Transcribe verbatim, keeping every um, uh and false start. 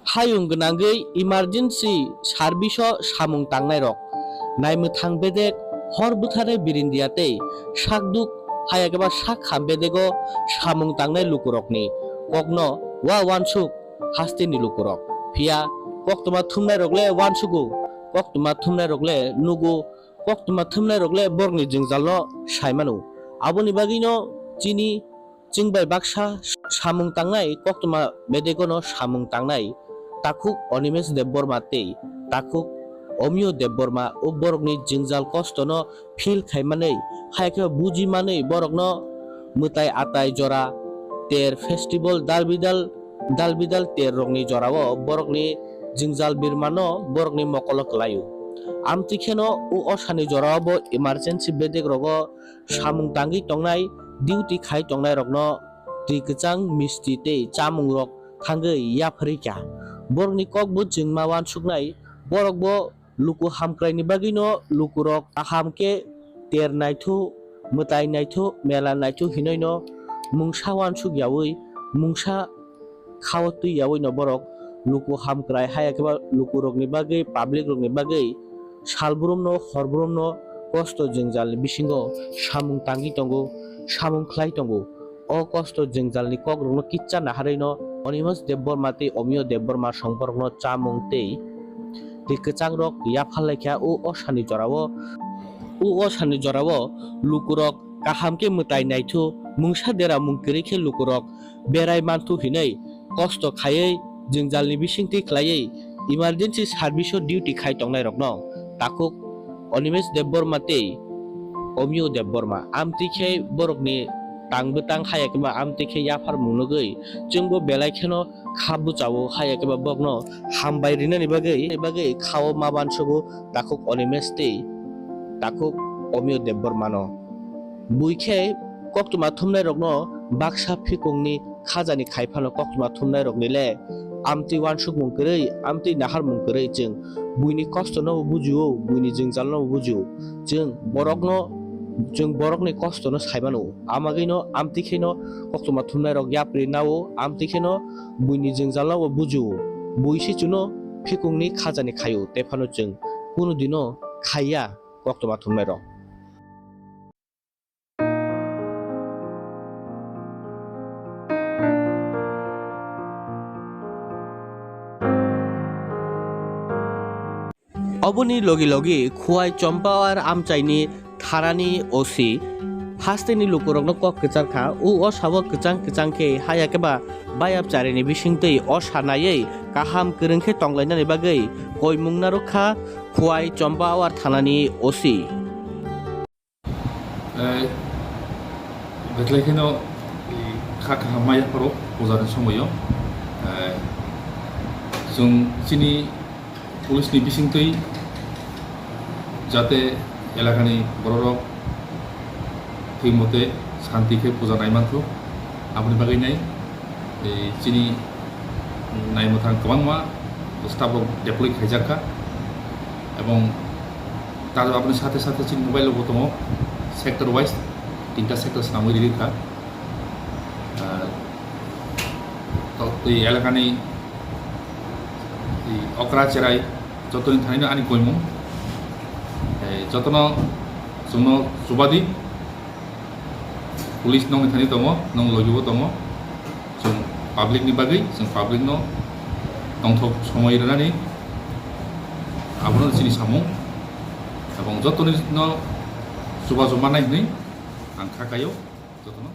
Hayung gwnangwi emergency service o samung tangnairok, naimwthang bedek, hor bwtharni birindia tei sakduk, hayakhe ba sakkham bedego samung tangnai lukurokni kokno wa wansuk hasteni lukurok. Phiya koktwma thumnairok le wansugo, koktwma thumnairok le nugo, koktwma thumnairok le borokni jwngjalno saimano. Aboni bagwino chini chwng bai baksa samung tangnai koktwma bedegono samung tangnai takhuk Animesh Debbarma tei takhuk Omiyo Debbarma o borokni jwngjal kostono feel khaimanwi, hai khe bujimanwi borokno mwtai atai jora ter festival dalbidal dalbidal ter rokni jorao borokni jwngjal birmano borokni mokolo kwlaio. Amtwi kheno o osani jorao bo emergency bedek rogo samung tangwi tongnai, duty khai tongnairokno twi kwchang, misti tei chamungrok thangwi yapharwi kha. Borokni kokbo chwng ma wansuknai, borokbo luku hamkraini bagwino lukurok kaham khe ter naithu, mwtai naithu, mela naithu hinwino mungsa wansuk yaui, mungsa khao twi yaui no borok luku hamkrai, haya khe ba lukurokni bagwi, public rokni bagwi salbrumno, horbrumno kosto jwngjalni bisingo samung tangwi tongo, samung khlai tongo. O kosto jwngjalni kokrokno kicha naharwi no Animesh Debbarma tei Omiyo Debbarma songborokno chamung tei twi kwchangrok yapharlai kha. O, o sani jorao, o, o sani jorao lukurok kaham khe mwtai naithu, mungsa dera mung kwrwi khe lukurok berai manthu hinwi kosto khaiwi jwngjalni bisingtwi khlaiwi emergency service o duty khai tongnairokno takhuk Animesh Debbarma tei Omiyo Debbarma. Amtwi khe borokni tang bwtang haya khe ba amtwi khe yapharmung nugwi chwngbo belai kheno kha bwchao, haya khe ba borokno hambai rinani bagwi, bagwi khao ma bansugo takhuk Animesh tei takhuk Omiyo Debbarmano. Bui khe koktwma thumnairokno baksa phikungni khajani khai phano koktwma thumnairokni le amtwi wansukmung kwrwi, amtwi naharmung kwrwi chwng buini kostono bo bujio, buini jwngjalno bo bujio. Chwng borokno, chwng borokni kostono saimano. Amagwino amtwi kheno koktwma thumnairok yapri nao, amtwi kheno buini jwngjalno bo bujio. Bui se chuno phikungni khajani khaio, tephano chwng kunu dino khaiya koktwma thumnairok. Oboni logi logi Khowai Champawar amchaini thanani O C hasteni lukurokno kok kwchar kha. O, o sabo kwchang kwchang khe haya khe ba bayap charini bisingtwi o sanaiwi kaham kwrwng khe tonglainani bagwi koimung narwk kha Khowai Champawar thanani O C. Eh, Bethlai kheno, eh, kha kaham maya pharo puja ni somoyo. Eh, chwng chini police ni bisingtwi jate elakani bororok thik mote shanti khe puja nai manthu, aboni bagwi nai. Tei chini naimwthang kwbangma staff rok deploy khaijak kha, ebong ta-, aboni sathe sathe chini mobile rok bo tongo, sector wise tinta sector swnamwi riri kha. Ah, to-, tei elakani tei okra cherai jotoni thanino ani koimung, tei jotono chwngno chubadi. Police nongni thani tongo, nong logibo tongo. Chwng public ni bagwi, chwng public no tongthok somoi rwnani, abono chini samung. Ebong jotoni no chubachu mannai hwnwi ang kha kaio jotono.